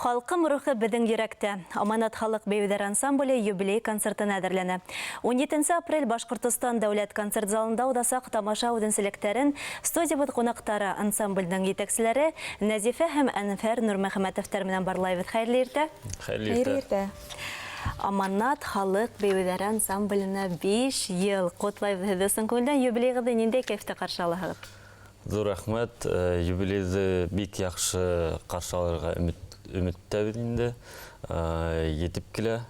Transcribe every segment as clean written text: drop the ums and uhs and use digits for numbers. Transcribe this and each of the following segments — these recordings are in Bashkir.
Халҡым рухы беҙҙең йөрәктә. Аманат халыҡ бейеүҙәр ансамбле юбилей концертына әҙерләнә. 17 апрель Башҡортостан дәүләт концерт залында уҙасаҡ тамаша үҙенсәлектәрен студиябыҙ ҡунаҡтары, ансамблдең етәкселәре Нәзифә һәм Әнфәр Нурмәхәмәтовтар менән барлайбыҙ. Хәйерле иртә! Хәйерле иртә! Аманат халыҡ бейеүҙәре ансамбленә 5 йыл! Ҡотлайбыҙ һеҙҙе ысын күңелдән. Юбилейығыҙҙы ниндәй кәйефтә ҡаршы алаһығыҙ? Ҙур рәхмәт. Юбилейҙы бик яҡшы ҡаршы алырға өмөттәбеҙ инде. Етеп килә.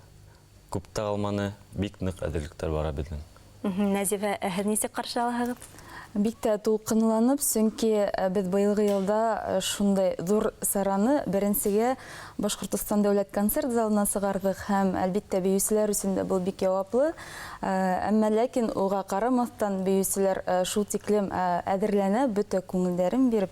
Күп тә ҡалманы. Бик ныҡ әҙерлектәр бара беҙҙең. Нәзифә, ә һеҙ нисек ҡаршы алаһығыҙ? Бик тә тулҡынланып, сөнки беҙ быйылғы йылда шундай ҙур сараны беренсегә Башҡортостан дәүләт концерт залына сығарҙыҡ һәм, әлбиттә, бейеүселәр өсөн дә был бик яуаплы. Әммә ләкин уға ҡарамаҫтан, бейеүселәр шул тиклем әҙерләнә, бөтә күңелдәрен биреп,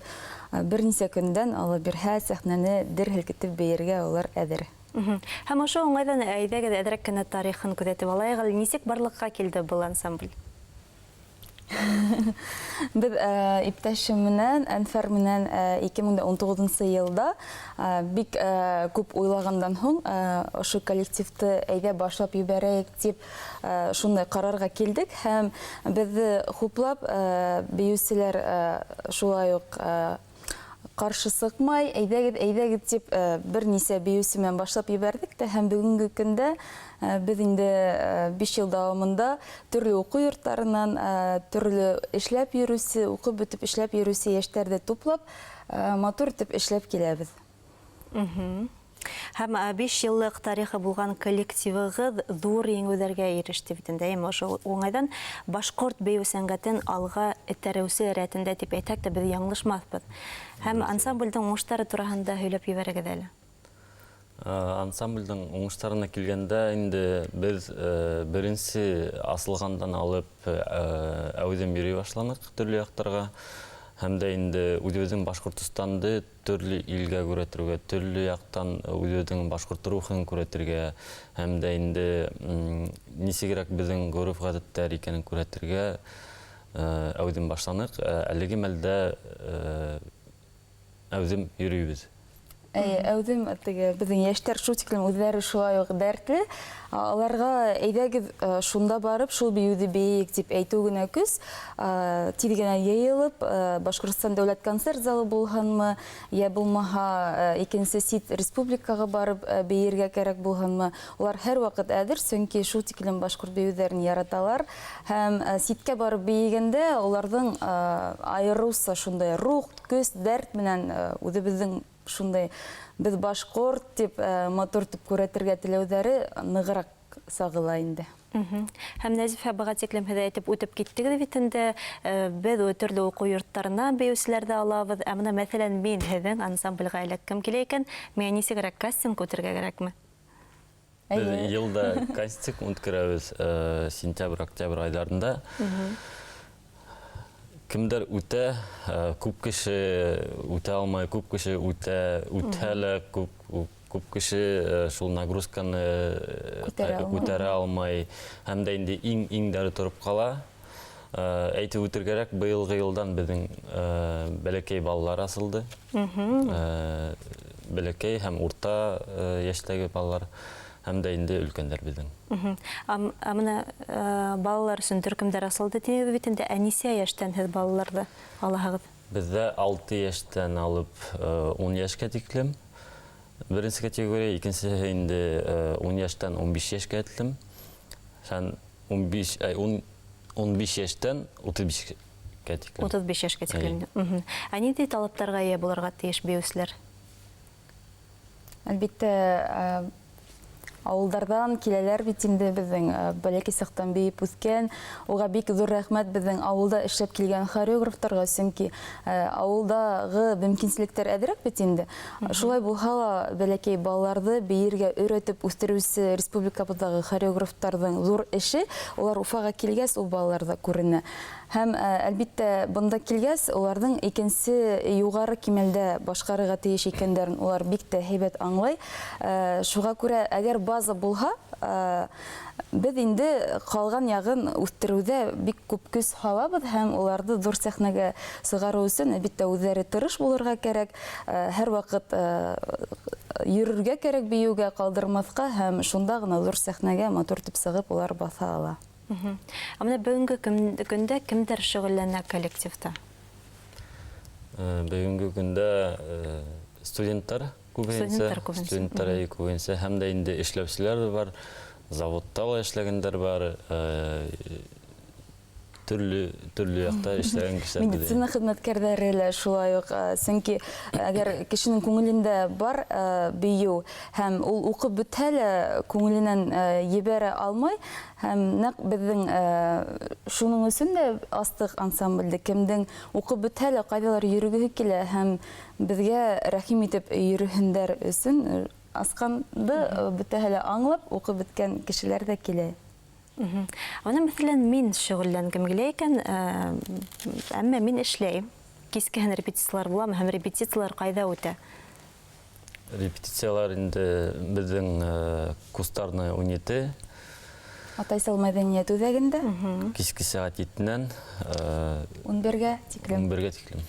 бер нисә көндән, Алла бирһә, сәхнәне дер һелкетеп бейергә улар әҙер. Һәм ошо уңайҙан, әйҙәгеҙ, әҙерәк кенә тарихын күҙәтеп алайыҡ әле, нисек барлыҡҡа килде был ансамбль? Беҙ иптәшем менән, Әнфәр менән 2019 йылда бик күп уйлағандан һуң ошо коллективты әйҙә башлап ебәрәйек тип шундай ҡарарға килдек һәм беҙҙе хуплап бейеүселәр шулай уҡ ҡаршы сыҡмай, әйҙәгеҙ, әйҙәгеҙ тип бер нисә бейеүсе менән башлап ебәрҙек тә һәм бөгөнгө көндә беҙ инде 5 йыл дауамында төрлө уҡыу йорттарынан төрлө эшләп йөрөүсе, уҡып бөтөп эшләп йөрөүсе йәштәрҙе туплап, матур итеп эшләп киләбеҙ. Һәм 5 йыллыҡ тарихы булған коллективығыҙ ҙур еңеүҙәргә иреште бит инде. Әйме, ошо уңайҙан башҡорт бейеү сәнғәтен алға этәреүсе рәтендә тип әйтһәк тә беҙ яңылышмаҫбыҙ. Һәм ансамблдең уңыштары тураһында һөйләп ебәрегеҙ әле. Ансамблдең уңыштарына килгәндә инде беҙ беренсе асылғандан алып әүҙем йөрөй башланыҡ төрлө яҡтарға. Һәм дә инде үҙебеҙҙең Башҡортостанды төрлө илгә күрәтергә, төрлө яҡтан үҙебеҙҙең башҡорт рухын күрәтергә һәм дә инде нисегерәк беҙҙең ғөрөф-ғәҙәттәр икәнен күрһәтергә әүҙем башланыҡ. Әлеге мәлдә әүҙем йөрөйбөҙ. Әйе, әүҙем теге беҙҙең йәштәр шул тиклем үҙҙәре шулай уҡ дәртле. Аларға әйҙәгеҙ шунда барып шул бейеүҙе бейейек тип әйтеү генә көс. Тиҙ генә йыйылып, Башҡортостан дәүләт концерт залы булһынмы, йә булмаһа икенсе сит республикаға барып бейергә кәрәк булһынмы, улар һәр ваҡыт әҙер, сөнки шул тиклем башҡорт бейеүҙәрен яраталар. Һәм ситкә барып бейегәндә уларҙың айырыуса шундай рух, көс, дәрт менән үҙебеҙҙең шундай беҙ башҡорт тип матур итеп күрһәтергә теләүҙәре нығыраҡ сағыла инде. Һәм Нәзифә, быға тиклем һеҙ әйтеп үтеп киттегеҙ бит инде, беҙ төрлө уҡыу йорттарына бейеүселәрҙе алабыҙ. Ә бына, мәҫәлән, мин һеҙҙең ансамблгә эләккем килә икән, миңә нисегерәк кастинг үтергә кәрәкме? Беҙ йылда кастинг үткәрәбеҙ сентябрь-октябрь айҙарында. Кемдәр үтә, күп кеше үтә алмай, күп кеше үтә, үтһә лә күп кеше шул нагрузканы күтәрә алмай. Һәм дә инде иң-иңдәре тороп ҡала. Әйтеп үтергә кәрәк, быйылғы йылдан беҙҙең бәләкәй балалар асылды. Бәләкәй һәм урта йәштәге балалар һәм дә инде өлкәндәр беҙҙең. Ә бына балалар өсөн төркөмдәр асылды тинегеҙ бит инде, ә нисә йәштән һеҙ балаларҙы алаһығыҙ? Беҙҙә 6 йәштән алып 10 йәшкә тиклем. Беренсе категория, икенсеһе инде 10 йәштән 15 йәшкә тиклем. Һәм 15 йәштән 35 кә тиклем. 35 йәшкә тиклем. Ә ниндәй талаптарға эйә булырға тейеш бейеүселәр? Әлбиттә, ауылдарҙан киләләр бит инде беҙҙең бәләкәй саҡтан бейеп үҫкән. Уға бик ҙур рәхмәт беҙҙең ауылда эшләп килгән хореографтарға, сөнки ауылдағы мөмкинселектәр әҙерәк бит инде. Шулай булһа ла бәләкәй балаларҙы бейергә өйрәтеп үҫтереүсе республикабыҙҙағы хореографтарҙың ҙур эше, улар Уфаға килгәс ул балаларҙа күренә. Һәм, әлбиттә, бында килгәс, уларҙың икенсе юғары кимәлдә башҡарырға тейеш икәндәрен улар бик тә һәйбәт аңлай. Шуға күрә, әгәр база булһа, беҙ инде ҡалған яғын үҫтереүҙә бик күп көс һалабыҙ һәм уларҙы ҙур сәхнәгә сығарыу өсөн, әлбиттә, үҙҙәре тырыш булырға кәрәк, һәр ваҡыт Йөрөргә кәрәк бейеүгә, ҡалдырмаҫҡа, һәм шунда ғына ҙур сәхнәгә матур итеп сығып улар баҫа ала. Ә менә бөгөнгө көндә кемдәр шөғөлләнә коллективта? Бөгөнгө көндә студенттар күбеһенсә, студенттар күбеһенсә, һәм дә инде эшләүселәр бар, заводта ла эшләгәндәр бар, төрлө яҡта эшләгән кешеләр. Медицина хеҙмәткәрҙәре лә шулай уҡ, сөнки әгәр кешенең күңелендә бар бейеү һәм ул уҡып бөтһә лә күңеленән ебәрә алмай, һәм нәҡ беҙҙең шуның өсөн дә астыҡ ансамблде, кемдең уҡып бөтһә лә ҡайҙалыр йөрөгөһө килә һәм беҙгә рәхим итеп йөрөһөндәр өсөн асҡанды бөтәһе лә аңлап уҡып бөткән кешеләр ҙә килә. Бына, мәҫәлән, мин шөғөлләнгем килә икән, әммә мин эшләйем. Кискеһен репетициялар буламы һәм репетициялар ҡайҙа үтә? Репетициялар инде беҙҙең Кустарная 17. Атайсал мәҙәниәт үҙәгендә. Киске сәғәт 7-нән 11-гә тиклем. 11-гә тиклем.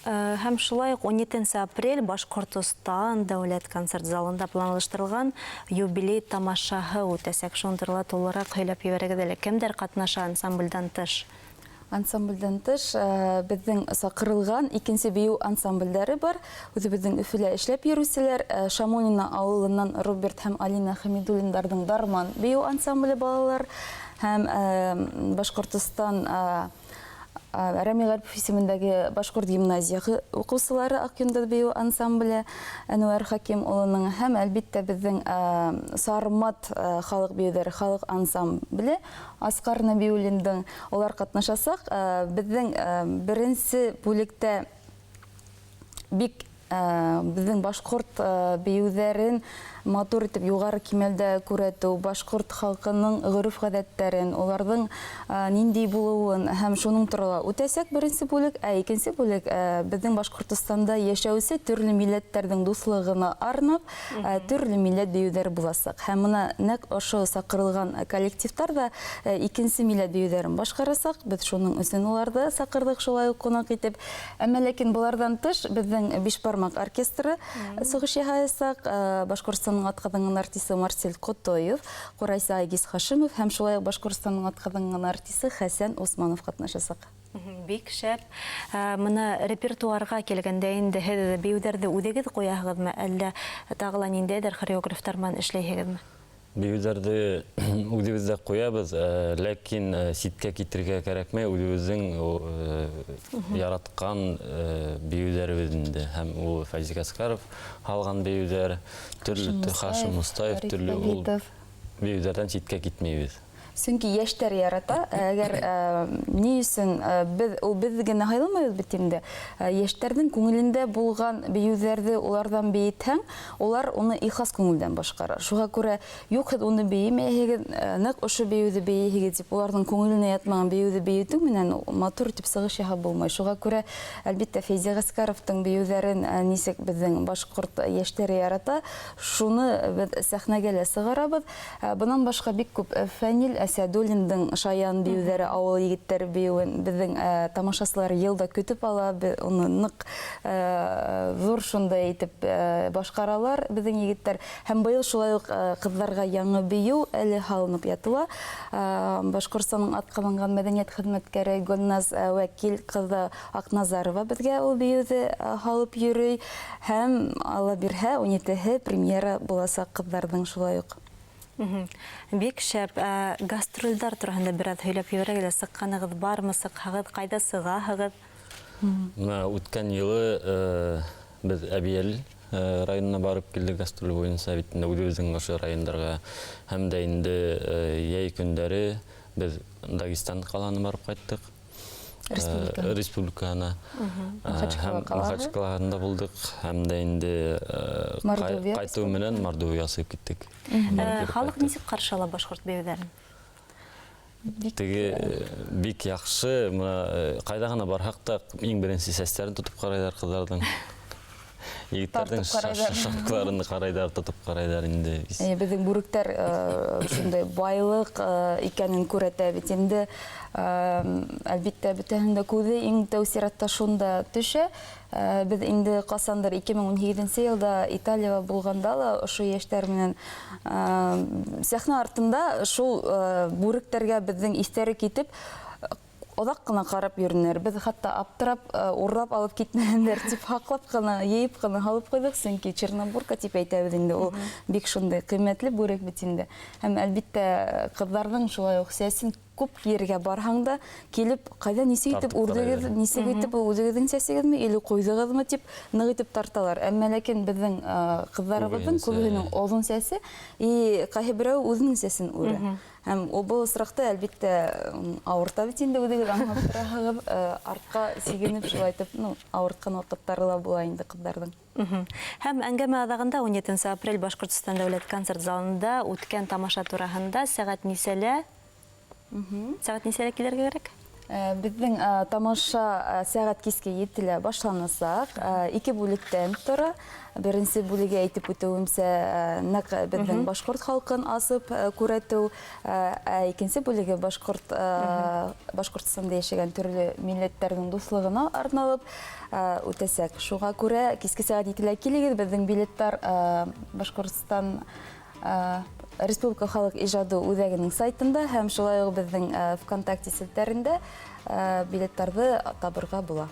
Һәм шулай уҡ 17 апрель Башҡортостан дәүләт концерт залында планлаштырылған юбилей тамашаһы үтәсәк. Шуның турала тулыраҡ һөйләп ебәрегеҙ әле. Кемдәр ҡатнаша ансамблдән тыш? Ансамблдән тыш беҙҙең саҡырылған икенсе бейеү ансамблдәре бар. Үҙебеҙҙең Өфөлә эшләп йөрөүселәр, Шамонина ауылынан Роберт һәм Алина Хәмидуллиндарҙың Дарман бейеү ансамбле балалар һәм Башҡортостан Рәми Ғәрипов исемендәге башҡорт гимназияһы уҡыусылары Аҡ йондоҙ бейеү ансамбле Әнүәр Хәким улының һәм әлбиттә беҙҙең Сармат халыҡ бейеүҙәре халыҡ ансамбле Асҡар Нәбиуллиндың улар ҡатнашасаҡ. Беҙҙең беренсе бүлектә бик беҙҙең башҡорт бейеүҙәрен матур итеп юғары кимәлдә күрһәтеү, башҡорт халҡының ғөрөф-ғәҙәттәрен, уларҙың ниндәй булыуын һәм шуның турала үтәсәк беренсе бүлек. Ә икенсе бүлек беҙҙең Башҡортостанда йәшәүсе төрлө милләттәрҙең дуҫлығына арнап төрлө милләт бейеүҙәре буласаҡ. Һәм бына нәҡ ошо саҡырылған коллективтар ҙа икенсе милләт бейеүҙәрен башҡарасаҡ. Беҙ шуның өсөн уларҙы саҡырҙыҡ шулай уҡ ҡунаҡ итеп. Әммә ләкин быларҙан тыш беҙҙең Бишбармаҡ оркестры сығыш яһаясаҡ, Башҡортостандың атҡаҙанған артисы Марсель Ҡотоев, ҡурайсы Айгиз Хашимов һәм шулай уҡ Башҡортостандың атҡаҙанған артисы Хәсән Усманов ҡатнашасаҡ. Бик шәп. Бына репертуарға килгәндә инде һеҙ бейеүҙәрҙе үҙегеҙ ҡуяһығыҙмы, әллә тағы ла ниндәйҙер хореографтар менән эшләйһегеҙме? Бейеүҙәрҙе үҙебеҙ ҙә ҡуябыҙ, ләкин ситкә китергә кәрәкмәй, үҙебеҙҙең яратҡан бейеүҙәребеҙ инде. Һәм ул Фәйзи Ғәскәров һалған бейеүҙәр, төрлө Хашим Мустаев, төрлө ул бейеүҙәрҙән ситкә китмәйбеҙ. Сөнки йәштәр ярата. Әгәр ни өсөн беҙ ул беҙ генә һайламайбыҙ бит инде. Йәштәрҙең күңелендә булған бейеүҙәрҙе уларҙан бейетһәң, улар уны ихлас күңелдән башҡара. Шуға күрә юҡ, һеҙ уны бейемәйһегеҙ, ныҡ ошо бейеүҙе бейейһегеҙ тип уларҙың күңеленә ятмаған бейеүҙе бейетеү менән матур итеп сығыш яһап булмай. Шуға күрә әлбиттә Фәйзи Ғәскәровтың бейеүҙәрен нисек беҙҙең башҡорт йәштәре ярата, шуны беҙ сәхнәгә лә сығарабыҙ. Бынан башҡа бик күп Фәнил Әсәдуллиндың шаян бейеүҙәре, ауыл егеттәре бейеүен беҙҙең тамашасылар йыл да көтөп ала. Беҙ уны ныҡ ҙур шундай итеп башҡаралар беҙҙең егеттәр. Һәм быйыл шулай уҡ ҡыҙҙарға яңы бейеү әле һалынып ятыла. Башҡортостандың атҡаҙанған мәҙәниәт хеҙмәткәре Гөлназ Вәкил ҡыҙы Аҡназарова беҙгә ул бейеүҙе һалып йөрөй. Һәм Алла бирһә, 17-һе премьера буласаҡ ҡыҙҙарҙың шулай уҡ. Бик шәп. Гастролдәр тураһында бер аҙ һөйләп ебәрегеҙ. Сыҡҡанығыҙ бармы? Сыҡһағыҙ, ҡайҙа сығаһығыҙ? Бына үткән йылы беҙ Әбйәлил районына барып килдек гастроль буйынса, бит инде үҙебеҙҙең ошо райондарға. Һәм дә инде йәй көндәре беҙ Дагестан ҡалаһына барып ҡайттыҡ. Республикаһына. Махачкала ҡалаһы. Махачкалаһында булдыҡ. Һәм дә инде ҡайтыу менән Мордовияға сығып киттек. Халыҡ нисек ҡаршы ала башҡорт бейеүҙәрен? Теге бик яҡшы. Бына ҡайҙа ғына барһаҡ та иң беренсе сәстәрен тотоп ҡарайҙар ҡыҙҙарҙың. Егеттәрҙең Тартып ҡарайҙар. Шапкаларын ҡарайҙар, тотоп ҡарайҙар инде. Беҙҙең бүректәр шундай байлыҡ икәнен күрһәтә бит инде. Әлбиттә, бөтәһенең дә күҙе иң тәү сиратта шунда төшә. Беҙ инде ҡасандыр 2018 йылда Италияла булғанда ла ошо йәштәр менән сәхнә артында шул бүректәргә беҙҙең иҫтәре китеп, оҙаҡ ҡына ҡарап йөрөнөләр. Беҙ хатта аптырап, урлап алып китмәһендәр тип һаҡлап ҡына, йыйып ҡына һалып ҡуйҙыҡ, сөнки чернобурка тип әйтәбеҙ инде, ул бик шундай ҡиммәтле бүрек бит инде. Һәм әлбиттә, ҡыҙҙарҙың шулай уҡ сәсен күп ергә барһаң да килеп, ҡайҙа нисек итеп Тартып үрҙегеҙ, ҡарайҙар. Нисек итеп ул үҙегеҙҙең сәсегеҙме или ҡуйҙығыҙмы тип ныҡ итеп тарталар. Әммә ләкин беҙҙең ҡыҙҙарыбыҙҙың Күбеһенсә, күбеһенең оҙон сәсе, и ҡайһы берәү үҙенең сәсен үрә. Һәм ул был осраҡта әлбиттә ауырта бит инде, үҙегеҙ аңлап тораһығыҙ, артҡа сигенеп шулай итеп, ну, ауыртҡан ваҡыттары ла була инде ҡыҙҙарҙың. Һәм әңгәмә аҙағында 17 апрель Башҡортостан дәүләт концерт залында үткән тамаша тураһында сәғәт нисәлә? Сәғәт нисәлә килергә кәрәк? Беҙҙең тамаша сәғәт киске 7-лә башланасаҡ. Ике бүлектән тора. Беренсе бүлеге, әйтеп үтеүемсә, нәҡ беҙҙең башҡорт халҡын асып күрһәтеү, ә икенсе бүлеге Башҡортостанда йәшәгән төрлө милләттәрҙең дуҫлығына арналып үтәсәк. Шуға күрә киске сәғәт 7-лә килегеҙ, беҙҙең билеттар Башҡортостан Республика халыҡ ижады үҙәгенең сайтында һәм шулай уҡ беҙҙең ВКонтакте селтәрендә билеттарҙы табырға була.